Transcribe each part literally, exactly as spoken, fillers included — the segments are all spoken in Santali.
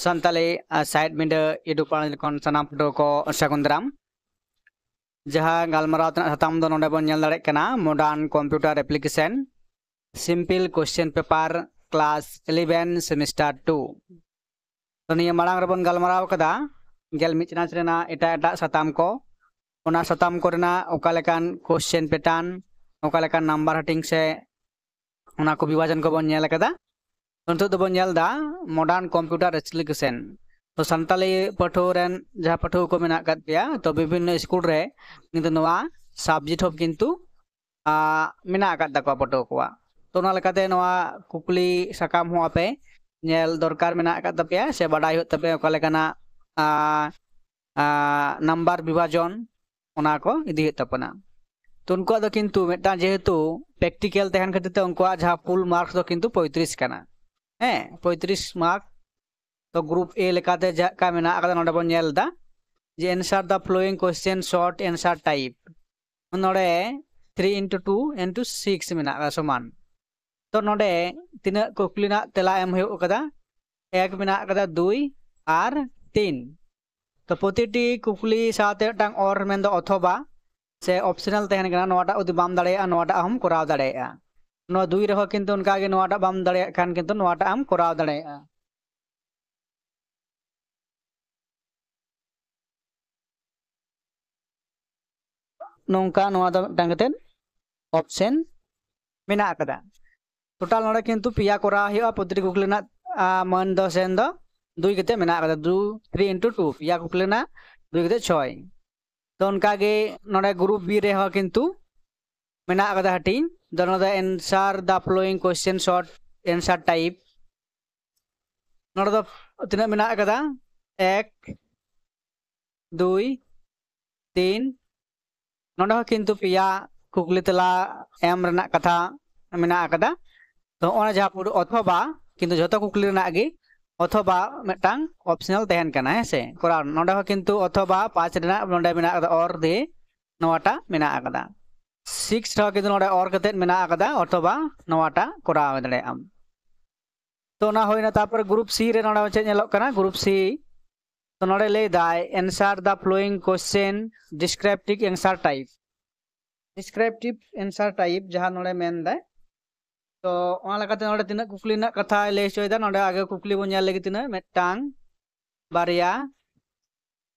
ᱥᱟᱱᱛᱟᱞᱤ ᱥᱟᱭᱤᱰ ᱢᱤᱰᱟᱹ YouTube ᱯᱟᱲᱟᱝ ᱠᱷᱚᱱ ᱥᱟᱱᱟᱢ ᱯᱟᱹᱴᱷᱩᱣᱟᱹ ᱠᱚ ᱥᱟᱹᱜᱩᱱ ᱫᱟᱨᱟᱢ᱾ ᱡᱟᱦᱟᱸ ᱜᱟᱞᱢᱟᱨᱟᱣ ᱛᱮᱱᱟᱜ ᱥᱟᱛᱟᱢ ᱫᱚ ᱱᱚᱰᱮ ᱵᱚᱱ ᱧᱮᱞ ᱫᱟᱲᱮᱭᱟᱜ ᱠᱟᱱᱟ, modern computer application, simple question paper, class eleven, semester two. ᱛᱚ ᱱᱤᱭᱟᱹ ᱢᱟᱲᱟᱝ ᱨᱮᱵᱚᱱ ᱜᱟᱞᱢᱟᱨᱟᱣ ᱠᱟᱫᱟ ᱜᱮᱞ ᱢᱤᱫ ᱪᱟᱱᱟᱪ ᱨᱮᱱᱟᱜ ᱮᱴᱟᱜ ᱮᱴᱟᱜ ᱥᱟᱛᱟᱢ ᱠᱚ, ᱚᱱᱟ ᱥᱟᱛᱟᱢ ᱠᱚᱨᱮᱱᱟᱜ ᱚᱠᱟ ᱞᱮᱠᱟᱱ question pattern, ᱚᱠᱟ ᱞᱮᱠᱟᱱ ᱱᱟᱢᱵᱟᱨ ᱦᱟᱹᱴᱤᱧ ᱥᱮ ᱚᱱᱟ ᱠᱚ ᱵᱤᱵᱷᱟᱡᱚᱱ ᱠᱚᱵᱚᱱ ᱧᱮᱞ ᱟᱠᱟᱫᱟ᱾ ᱛᱚ ᱱᱤᱛᱚᱜ ᱫᱚᱵᱚᱱ ᱧᱮᱞ ᱮᱫᱟ modern computer application. ᱛᱚ ᱥᱟᱱᱛᱟᱞᱤ ᱯᱟᱹᱴᱷᱩᱣᱟᱹ ᱨᱮᱱ ᱡᱟᱦᱟᱸ ᱯᱟᱹᱴᱷᱩᱣᱟᱹ ᱠᱚ ᱢᱮᱱᱟᱜ ᱟᱠᱟᱫ ᱯᱮᱭᱟ, ᱛᱚ ᱵᱤᱵᱷᱤᱱᱱᱚ ᱥᱠᱩᱞ ᱨᱮ ᱠᱤᱱᱛᱩ ᱱᱚᱣᱟ subject ᱦᱚᱸ ᱠᱤᱱᱛᱩ ᱟᱸ, ᱢᱮᱱᱟᱜ ᱟᱠᱟᱫ ᱛᱟᱠᱚᱣᱟ ᱯᱟᱹᱴᱷᱩᱣᱟᱹ ᱠᱚᱣᱟᱜ᱾ ᱛᱚ ᱚᱱᱟ ᱞᱮᱠᱟᱛᱮ ᱱᱚᱣᱟ ᱠᱩᱠᱞᱤ ᱥᱟᱠᱟᱢ ᱦᱚᱸ ᱟᱯᱮ ᱧᱮᱞ ᱫᱚᱨᱠᱟᱨ ᱢᱮᱱᱟᱜ ᱟᱠᱟᱫ ᱛᱟᱯᱮᱭᱟ ᱥᱮ ᱵᱟᱰᱟᱭ ᱦᱩᱭᱩᱜ ᱛᱟᱯᱮᱭᱟ ᱚᱠᱟ ᱞᱮᱠᱟᱱᱟᱜ ᱟᱸ, ᱟᱸ, ᱱᱟᱢᱵᱟᱨ ᱵᱤᱵᱷᱟᱡᱚᱱ ᱚᱱᱟ ᱠᱚ ᱤᱫᱤ ᱦᱩᱭᱩᱜ ᱛᱟᱵᱚᱱᱟ᱾ ᱛᱚ ᱩᱱᱠᱩᱣᱟᱜ ᱫᱚ ᱠᱤᱱᱛᱩ ᱢᱤᱫᱴᱟᱝ ᱡᱮᱦᱮᱛᱩ practical ᱛᱟᱦᱮᱱ ᱠᱷᱟᱹᱛᱤᱨ ᱛᱮ ᱩᱱᱠᱩᱣᱟᱜ ᱡᱟᱦᱟᱸ full marks ᱫᱚ ᱠᱤᱱᱛᱩ ᱯᱚᱸᱭᱛᱨᱤᱥ ᱠᱟᱱᱟ᱾ ᱦᱮᱸ, ᱯᱚᱸᱭᱛᱨᱤᱥ mark᱾ ᱛᱚ group A ᱞᱮᱠᱟᱛᱮ ᱡᱟᱦᱟᱸ ᱞᱮᱠᱟ ᱢᱮᱱᱟᱜ ᱟᱠᱟᱫᱟ, ᱱᱚᱰᱮ ᱵᱚᱱ ᱧᱮᱞ ᱮᱫᱟ ᱡᱮ answer the following question short answer type᱾ ᱱᱚᱰᱮ three into two into six ᱢᱮᱱᱟᱜ ᱟᱠᱟᱫᱟ ᱥᱚᱢᱟᱱ᱾ ᱛᱚ ᱱᱚᱰᱮ ᱛᱤᱱᱟᱹᱜ ᱠᱩᱠᱞᱤ ᱨᱮᱱᱟᱜ ᱛᱮᱞᱟ ᱮᱢ ᱦᱩᱭᱩᱜ ᱠᱟᱫᱟ? ᱮᱠ ᱢᱮᱱᱟᱜ ᱟᱠᱟᱫᱟ, ᱫᱩᱭ ᱟᱨ ᱛᱤᱱ᱾ ᱛᱚ ᱯᱨᱚᱛᱤᱴᱤ ᱠᱩᱠᱞᱤ ᱥᱟᱶᱛᱮ ᱢᱤᱫᱴᱟᱝ or ᱢᱮᱱᱫᱚ ᱚᱛᱷᱚᱵᱟ ᱥᱮ optional ᱛᱟᱦᱮᱱ ᱠᱟᱱᱟ, ᱱᱚᱣᱟᱴᱟᱜ ᱡᱩᱫᱤ ᱵᱟᱢ ᱫᱟᱲᱮᱭᱟᱜᱼᱟ ᱱᱚᱣᱟᱴᱟᱜ ᱦᱚᱸᱢ ᱠᱚᱨᱟᱣ ᱫᱟᱲᱮᱭᱟᱜᱼᱟ᱾ ᱱᱚᱣᱟ ᱫᱩᱭ ᱨᱮᱦᱚᱸ ᱠᱤᱱᱛᱩ ᱚᱱᱠᱟᱜᱮ ᱱᱚᱣᱟᱴᱟᱜ ᱵᱟᱢ ᱫᱟᱲᱮᱭᱟᱜ ᱠᱷᱟᱱ ᱠᱤᱱᱛᱩ ᱱᱚᱣᱟᱴᱟᱜ ᱮᱢ ᱠᱚᱨᱟᱣ ᱫᱟᱲᱮᱭᱟᱜᱼᱟ᱾ ᱱᱚᱝᱠᱟ ᱱᱚᱣᱟ ᱫᱚ ᱢᱤᱫᱴᱟᱝ ᱠᱟᱛᱮᱫ option ᱢᱮᱱᱟᱜ ᱟᱠᱟᱫᱟ᱾ Total ᱱᱚᱰᱮ ᱠᱤᱱᱛᱩ ᱯᱮᱭᱟ ᱠᱚᱨᱟᱣ ᱦᱩᱭᱩᱜᱼᱟ, ᱯᱨᱚᱛᱤᱴᱤ ᱠᱩᱠᱞᱤ ᱨᱮᱱᱟᱜ ᱟᱸ, ᱢᱟᱹᱱ ᱫᱚ ᱥᱮᱱ ᱫᱚ ᱫᱩᱭ ᱠᱟᱛᱮ ᱢᱮᱱᱟᱜ ᱟᱠᱟᱫᱟ, ᱫᱩ three into two, ᱯᱮᱭᱟ ᱠᱩᱠᱞᱤ ᱨᱮᱱᱟᱜ ᱫᱩᱭ ᱠᱟᱛᱮ ᱪᱷᱚᱭ᱾ ᱛᱚ ᱚᱱᱠᱟᱜᱮ ᱱᱚᱰᱮ group B ᱨᱮᱦᱚᱸ ᱠᱤᱱᱛᱩ ᱢᱮᱱᱟᱜ ᱟᱠᱟᱫᱟ ᱦᱟᱹᱴᱤᱧ ᱫᱚ, ᱱᱚᱰᱮ answer the following question short answer type᱾ ᱱᱚᱰᱮ ᱫᱚ ᱛᱤᱱᱟᱹᱜ ᱢᱮᱱᱟᱜ ᱟᱠᱟᱫᱟ? ᱮᱠ, ᱫᱩᱭ, ᱛᱤᱱ᱾ ᱱᱚᱰᱮ ᱦᱚᱸ ᱠᱤᱱᱛᱩ ᱯᱮᱭᱟ ᱠᱩᱠᱞᱤ ᱛᱮᱞᱟ ᱮᱢ ᱨᱮᱱᱟᱜ ᱠᱟᱛᱷᱟ ᱢᱮᱱᱟᱜ ᱟᱠᱟᱫᱟ᱾ ᱛᱚ ᱱᱚᱜᱼᱚᱭ ᱡᱟᱦᱟᱸ ᱯᱩᱨᱟᱹ ᱚᱛᱷᱚᱵᱟ, ᱠᱤᱱᱛᱩ ᱡᱷᱚᱛᱚ ᱠᱩᱠᱞᱤ ᱨᱮᱱᱟᱜ ᱜᱮ ᱚᱛᱷᱚᱵᱟ ᱢᱤᱫᱴᱟᱝ optional ᱛᱟᱦᱮᱱ ᱠᱟᱱᱟ, ᱦᱮᱸ ᱥᱮ? ᱠᱚᱨᱟᱣ ᱱᱚᱰᱮ ᱦᱚᱸ ᱠᱤᱱᱛᱩ ᱚᱛᱷᱚᱵᱟ ᱯᱟᱸᱪ ᱨᱮᱱᱟᱜ ᱱᱚᱰᱮ ᱢᱮᱱᱟᱜ ᱟᱠᱟᱫᱟ or ᱫᱤᱭᱮ ᱱᱚᱣᱟᱴᱟᱜ ᱢᱮᱱᱟᱜ ᱟᱠᱟᱫᱟ᱾ Six ᱨᱮᱦᱚᱸ ᱠᱤᱱᱛᱩ ᱱᱚᱰᱮ or ᱠᱟᱛᱮᱫ ᱢᱮᱱᱟᱜ ᱟᱠᱟᱫᱟ, ᱚᱛᱷᱚᱵᱟ ᱱᱚᱣᱟᱴᱟᱜ ᱠᱚᱨᱟᱣ ᱫᱟᱲᱮᱭᱟᱜ ᱟᱢ᱾ ᱛᱚ ᱚᱱᱟ ᱦᱩᱭᱱᱟ᱾ ᱛᱟᱨᱯᱚᱨᱮ group C ᱨᱮ ᱱᱚᱰᱮ ᱪᱮᱫ ᱧᱮᱞᱚᱜ ᱠᱟᱱᱟ? Group C, ᱛᱚ ᱱᱚᱰᱮ ᱞᱟᱹᱭ ᱫᱟᱭ answer the following question descriptive answer type, descriptive answer type ᱡᱟᱦᱟᱸ ᱱᱚᱰᱮ ᱢᱮᱱ ᱫᱟᱭ᱾ ᱛᱚ ᱚᱱᱟ ᱞᱮᱠᱟᱛᱮ ᱱᱚᱰᱮ ᱛᱤᱱᱟᱹᱜ ᱠᱩᱠᱞᱤ ᱨᱮᱱᱟᱜ ᱠᱟᱛᱷᱟᱭ ᱞᱟᱹᱭ ᱦᱚᱪᱚᱭᱮᱫᱟ, ᱱᱚᱰᱮ ᱟᱜᱮ ᱠᱩᱠᱞᱤ ᱵᱚᱱ ᱧᱮᱞ ᱞᱮᱜᱮ ᱛᱤᱱᱟᱹᱜ, ᱢᱤᱫᱴᱟᱝ, ᱵᱟᱨᱭᱟ,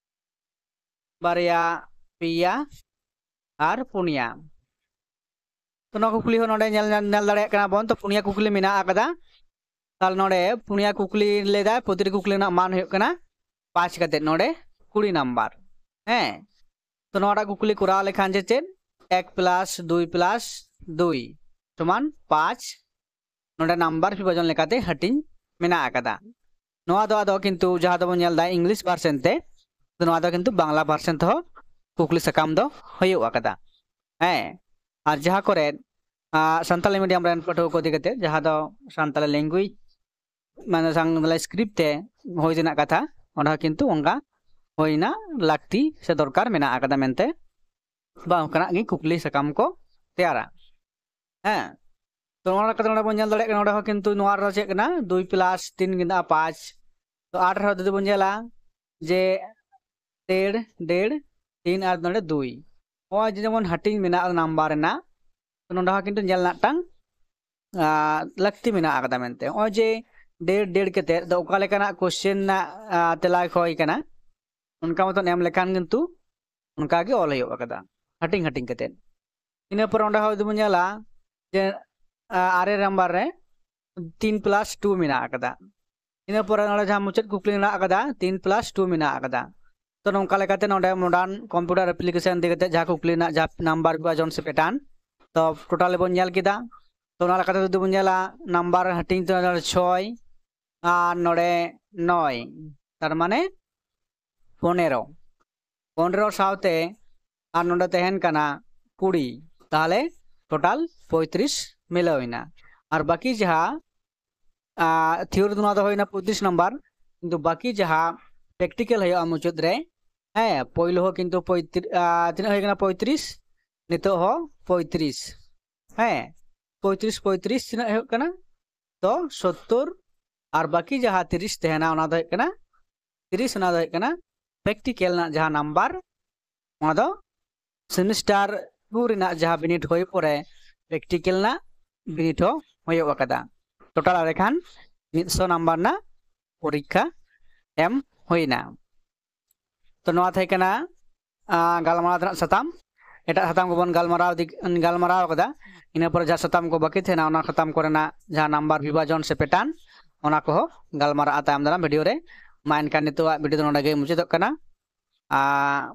ᱵᱟᱨᱭᱟ, ᱯᱮᱭᱟ ᱟᱨ ᱯᱩᱱᱭᱟ᱾ ᱛᱚ ᱱᱚᱣᱟ ᱠᱩᱠᱞᱤ ᱦᱚᱸ ᱱᱚᱰᱮ ᱧᱮᱞ, ᱧᱮᱞ ᱫᱟᱲᱮᱭᱟᱜ ᱠᱟᱱᱟ ᱵᱚᱱ, ᱛᱚ ᱯᱩᱱᱭᱟ ᱠᱩᱠᱞᱤ ᱢᱮᱱᱟᱜ ᱟᱠᱟᱫᱟ᱾ ᱛᱟᱦᱞᱮ ᱱᱚᱰᱮ ᱯᱩᱱᱭᱟ ᱠᱩᱠᱞᱤ ᱞᱟᱹᱭ ᱫᱟᱭ, ᱯᱨᱚᱛᱤᱴᱤ ᱠᱩᱠᱞᱤ ᱨᱮᱱᱟᱜ ᱢᱟᱱ ᱦᱩᱭᱩᱜ ᱠᱟᱱᱟ ᱯᱟᱸᱪ ᱠᱟᱛᱮ, ᱱᱚᱰᱮ ᱠᱩᱲᱤ ᱱᱟᱢᱵᱟᱨ᱾ ᱦᱮᱸ, ᱛᱚ ᱱᱚᱣᱟᱴᱟᱜ ᱠᱩᱠᱞᱤ ᱠᱚᱨᱟᱣ ᱞᱮᱠᱷᱟᱱ ᱡᱮ ᱪᱮᱫ, ᱮᱠ plus ᱫᱩᱭ plus ᱫᱩᱭ ᱥᱚᱢᱟᱱ ᱯᱟᱸᱪ, ᱱᱚᱰᱮ ᱱᱟᱢᱵᱟᱨ ᱵᱤᱵᱷᱟᱡᱚᱱ ᱞᱮᱠᱟᱛᱮ ᱦᱟᱹᱴᱤᱧ ᱢᱮᱱᱟᱜ ᱟᱠᱟᱫᱟ᱾ ᱱᱚᱣᱟ ᱫᱚ ᱟᱫᱚ ᱠᱤᱱᱛᱩ ᱡᱟᱦᱟᱸ ᱫᱚᱵᱚᱱ ᱧᱮᱞ ᱮᱫᱟ English version ᱛᱮ, ᱛᱚ ᱱᱚᱣᱟ ᱫᱚ ᱠᱤᱱᱛᱩ ᱵᱟᱝᱞᱟ version ᱛᱮᱦᱚᱸ ᱠᱩᱠᱞᱤ ᱥᱟᱠᱟᱢ ᱫᱚ ᱦᱩᱭᱩᱜ ᱟᱠᱟᱫᱟ᱾ ᱦᱮᱸ, ᱟᱨ ᱡᱟᱦᱟᱸ ᱠᱚᱨᱮ ᱟᱨ ᱥᱟᱱᱛᱟᱲᱤ medium ᱨᱮᱱ ᱯᱟᱹᱴᱷᱩᱣᱟᱹ ᱠᱚ ᱤᱫᱤ ᱠᱟᱛᱮ, ᱡᱟᱦᱟᱸ ᱫᱚ ᱥᱟᱱᱛᱟᱲᱤ language ᱢᱟᱱᱮ ᱥᱟᱱᱛᱟᱲᱤ script ᱛᱮ ᱦᱩᱭ ᱨᱮᱱᱟᱜ ᱠᱟᱛᱷᱟ, ᱚᱸᱰᱮ ᱦᱚᱸ ᱠᱤᱱᱛᱩ ᱚᱱᱠᱟ ᱦᱩᱭ ᱨᱮᱱᱟᱜ ᱞᱟᱹᱠᱛᱤ ᱥᱮ ᱫᱚᱨᱠᱟᱨ ᱢᱮᱱᱟᱜ ᱟᱠᱟᱫᱟ ᱢᱮᱱᱛᱮ, ᱵᱟ ᱚᱱᱠᱟᱱᱟᱜ ᱜᱮ ᱠᱩᱠᱞᱤ ᱥᱟᱠᱟᱢ ᱠᱚ ᱛᱮᱭᱟᱨᱟ᱾ ᱦᱮᱸ, ᱛᱚ ᱚᱱᱟ ᱞᱮᱠᱟᱛᱮ ᱱᱚᱰᱮ ᱵᱚᱱ ᱧᱮᱞ ᱫᱟᱲᱮᱭᱟᱜ ᱠᱟᱱᱟ, ᱱᱚᱰᱮ ᱦᱚᱸ ᱠᱤᱱᱛᱩ ᱱᱚᱣᱟ ᱨᱮᱫᱚ ᱪᱮᱫ ᱠᱟᱱᱟ, ᱫᱩᱭ plus ᱛᱤᱱ ᱠᱤᱱᱛᱩ ᱯᱟᱸᱪ᱾ ᱛᱚ ᱟᱴ ᱨᱮᱦᱚᱸ ᱡᱩᱫᱤ ᱵᱚᱱ ᱧᱮᱞᱟ ᱡᱮ ᱰᱮᱲ, ᱰᱮᱲ, ᱛᱤᱱ ᱟᱨ ᱱᱚᱰᱮ ᱫᱩᱭ, ᱱᱚᱜᱼᱚᱭ ᱡᱮ ᱡᱮᱢᱚᱱ ᱦᱟᱹᱴᱤᱧ ᱢᱮᱱᱟᱜᱼᱟ ᱱᱟᱢᱵᱟᱨ ᱨᱮᱱᱟᱜ, ᱛᱚ ᱱᱚᱰᱮ ᱦᱚᱸ ᱠᱤᱱᱛᱩ ᱧᱮᱞ ᱨᱮᱱᱟᱜ ᱢᱤᱫᱴᱟᱝ ᱟᱨ ᱞᱟᱹᱠᱛᱤ ᱢᱮᱱᱟᱜ ᱟᱠᱟᱫᱟ ᱢᱮᱱᱛᱮ᱾ ᱱᱚᱜᱼᱚᱭ ᱡᱮ ᱰᱮᱲ ᱰᱮᱲ ᱠᱟᱛᱮᱫ ᱫᱚ ᱚᱠᱟ ᱞᱮᱠᱟᱱᱟᱜ question ᱨᱮᱱᱟᱜ ᱟᱨ ᱛᱮᱞᱟ ᱠᱚ ᱦᱩᱭ ᱠᱟᱱᱟ, ᱚᱱᱠᱟ ᱢᱚᱛᱚᱱ ᱮᱢ ᱞᱮᱠᱷᱟᱱ ᱠᱤᱱᱛᱩ ᱚᱱᱠᱟ ᱜᱮ ᱚᱞ ᱦᱩᱭᱩᱜ ᱟᱠᱟᱫᱟ ᱦᱟᱹᱴᱤᱧ ᱦᱟᱹᱴᱤᱧ ᱠᱟᱛᱮᱫ᱾ ᱤᱱᱟᱹ ᱯᱚᱨᱮ ᱚᱸᱰᱮ ᱦᱚᱸ ᱡᱩᱫᱤ ᱵᱚᱱ ᱧᱮᱞᱟ ᱡᱮ ᱟᱨᱮ ᱱᱟᱢᱵᱟᱨ ᱨᱮ ᱛᱤᱱ plus ᱴᱩ ᱢᱮᱱᱟᱜ ᱟᱠᱟᱫᱟ᱾ ᱤᱱᱟᱹ ᱯᱚᱨᱮ ᱱᱚᱰᱮ ᱡᱟᱦᱟᱸ ᱢᱩᱪᱟᱹᱫ ᱠᱩᱠᱞᱤ ᱢᱮᱱᱟᱜ ᱟᱠᱟᱫᱟ, ᱛᱤᱱ plus ᱴᱩ ᱢᱮᱱᱟᱜ ᱟᱠᱟᱫᱟ᱾ ᱛᱚ ᱱᱚᱝᱠᱟ ᱞᱮᱠᱟᱛᱮ ᱱᱚᱰᱮ modern computer application ᱤᱫᱤ ᱠᱟᱛᱮ ᱡᱟᱦᱟᱸ ᱠᱩᱠᱞᱤ ᱨᱮᱱᱟᱜ ᱡᱟᱦᱟᱸ ᱱᱟᱢᱵᱟᱨ ᱵᱤᱵᱷᱟᱡᱚᱱ ᱥᱮ pattern, ᱛᱚ total ᱵᱚᱱ ᱧᱮᱞ ᱠᱮᱫᱟ᱾ ᱛᱚ ᱚᱱᱟ ᱞᱮᱠᱟᱛᱮ ᱡᱩᱫᱤ ᱵᱚᱱ ᱧᱮᱞᱟ ᱱᱟᱢᱵᱟᱨ ᱦᱟᱹᱴᱤᱧ ᱛᱮ ᱪᱷᱚᱭ ᱟᱨ ᱱᱚᱰᱮ ᱱᱚᱭ, ᱛᱟᱨ ᱢᱟᱱᱮ ᱯᱚᱱᱮᱨᱚ᱾ ᱯᱚᱱᱮᱨᱚ ᱥᱟᱶᱛᱮ ᱟᱨ ᱱᱚᱰᱮ ᱛᱟᱦᱮᱱ ᱠᱟᱱᱟ ᱠᱩᱲᱤ, ᱛᱟᱦᱚᱞᱮ total ᱯᱚᱸᱭᱛᱨᱤᱥ ᱢᱤᱞᱟᱹᱣ ᱮᱱᱟ᱾ ᱟᱨ ᱵᱟᱹᱠᱤ ᱡᱟᱦᱟᱸ ᱛᱷᱤᱭᱳᱨᱤ ᱫᱚ ᱱᱚᱣᱟ ᱫᱚ ᱦᱩᱭᱱᱟ ᱯᱚᱸᱭᱛᱨᱤᱥ ᱱᱟᱢᱵᱟᱨ, ᱠᱤᱱᱛᱩ ᱵᱟᱹᱠᱤ ᱡᱟᱦᱟᱸ practical ᱦᱩᱭᱩᱜᱼᱟ ᱢᱩᱪᱟᱹᱫ ᱨᱮ, ᱦᱮᱸ, ᱯᱳᱭᱞᱳ ᱦᱚᱸ ᱠᱤᱱᱛᱩ ᱯᱚᱸᱭᱛᱨᱤᱥ, ᱛᱤᱱᱟᱹᱜ ᱦᱩᱭ ᱠᱟᱱᱟ? ᱯᱚᱸᱭᱛᱨᱤᱥ, ᱱᱤᱛᱚᱜ ᱦᱚᱸ ᱯᱚᱸᱭᱛᱨᱤᱥ᱾ ᱦᱮᱸ, ᱯᱚᱸᱭᱛᱨᱤᱥ, ᱯᱚᱸᱭᱛᱨᱤᱥ ᱛᱤᱱᱟᱹᱜ ᱦᱩᱭᱩᱜ ᱠᱟᱱᱟ? ᱛᱚ ᱥᱳᱛᱛᱳᱨ ᱟᱨ ᱵᱟᱹᱠᱤ ᱡᱟᱦᱟᱸ ᱛᱤᱨᱤᱥ ᱛᱟᱦᱮᱱᱟ, ᱚᱱᱟ ᱫᱚ ᱦᱩᱭᱩᱜ ᱠᱟᱱᱟ ᱛᱤᱨᱤᱥ, ᱚᱱᱟ ᱫᱚ ᱦᱩᱭᱩᱜ ᱠᱟᱱᱟ ᱯᱨᱮᱠᱴᱤᱠᱮᱞ ᱨᱮᱱᱟᱜ ᱡᱟᱦᱟᱸ ᱱᱟᱢᱵᱟᱨ, ᱚᱱᱟ ᱫᱚ ᱥᱮᱢᱤᱥᱴᱟᱨ ᱴᱩ ᱨᱮᱱᱟᱜ ᱡᱟᱦᱟᱸ ᱵᱤᱱᱤᱰ ᱦᱩᱭ ᱯᱚᱨᱮ ᱯᱨᱮᱠᱴᱤᱠᱮᱞ ᱨᱮᱱᱟᱜ ᱵᱤᱱᱤᱰ ᱦᱚᱸ ᱦᱩᱭᱩᱜ ᱟᱠᱟᱫᱟ᱾ ᱴᱳᱴᱟᱞ ᱟᱞᱮ ᱠᱷᱟᱱ ᱢᱤᱫᱥᱚ ᱱᱟᱢᱵᱟᱨ ᱨᱮᱱᱟᱜ ᱯᱚᱨᱤᱠᱠᱷᱟ ᱮᱢ ᱦᱩᱭᱱᱟ᱾ ᱛᱚ ᱱᱚᱣᱟ ᱛᱟᱦᱮᱸ ᱠᱟᱱᱟ ᱟᱸ, ᱜᱟᱞᱢᱟᱨᱟᱣ ᱨᱮᱱᱟᱜ ᱥᱟᱛᱟᱢ᱾ ᱮᱴᱟᱜ ᱥᱟᱛᱟᱢ ᱠᱚᱵᱚᱱ ᱜᱟᱞᱢᱟᱨᱟᱣ ᱤᱫᱤ, ᱜᱟᱞᱢᱟᱨᱟᱣ ᱠᱟᱫᱟ᱾ ᱤᱱᱟᱹ ᱯᱚᱨᱮ ᱡᱟᱦᱟᱸ ᱥᱟᱛᱟᱢ ᱠᱚ ᱵᱟᱹᱠᱤ ᱛᱟᱦᱮᱱᱟ, ᱚᱱᱟ ᱥᱟᱛᱟᱢ ᱠᱚᱨᱮᱱᱟᱜ ᱡᱟᱦᱟᱸ ᱱᱟᱢᱵᱟᱨ ᱵᱤᱵᱷᱟᱡᱚᱱ ᱥᱮ ᱯᱮᱴᱟᱨᱱ, ᱚᱱᱟ ᱠᱚᱦᱚᱸ ᱜᱟᱞᱢᱟᱨᱟᱜᱼᱟ ᱛᱟᱭᱚᱢ ᱫᱟᱨᱟᱢ ᱵᱷᱤᱰᱤᱭᱳ ᱨᱮ᱾ ᱢᱟ ᱮᱱᱠᱷᱟᱱ ᱱᱤᱛᱚᱜᱟᱜ ᱵᱷᱤᱰᱤᱭᱳ ᱫᱚ ᱱᱚᱰᱮ ᱜᱮ ᱢᱩᱪᱟᱹᱫᱚᱜ ᱠᱟᱱᱟ᱾ ᱟᱨ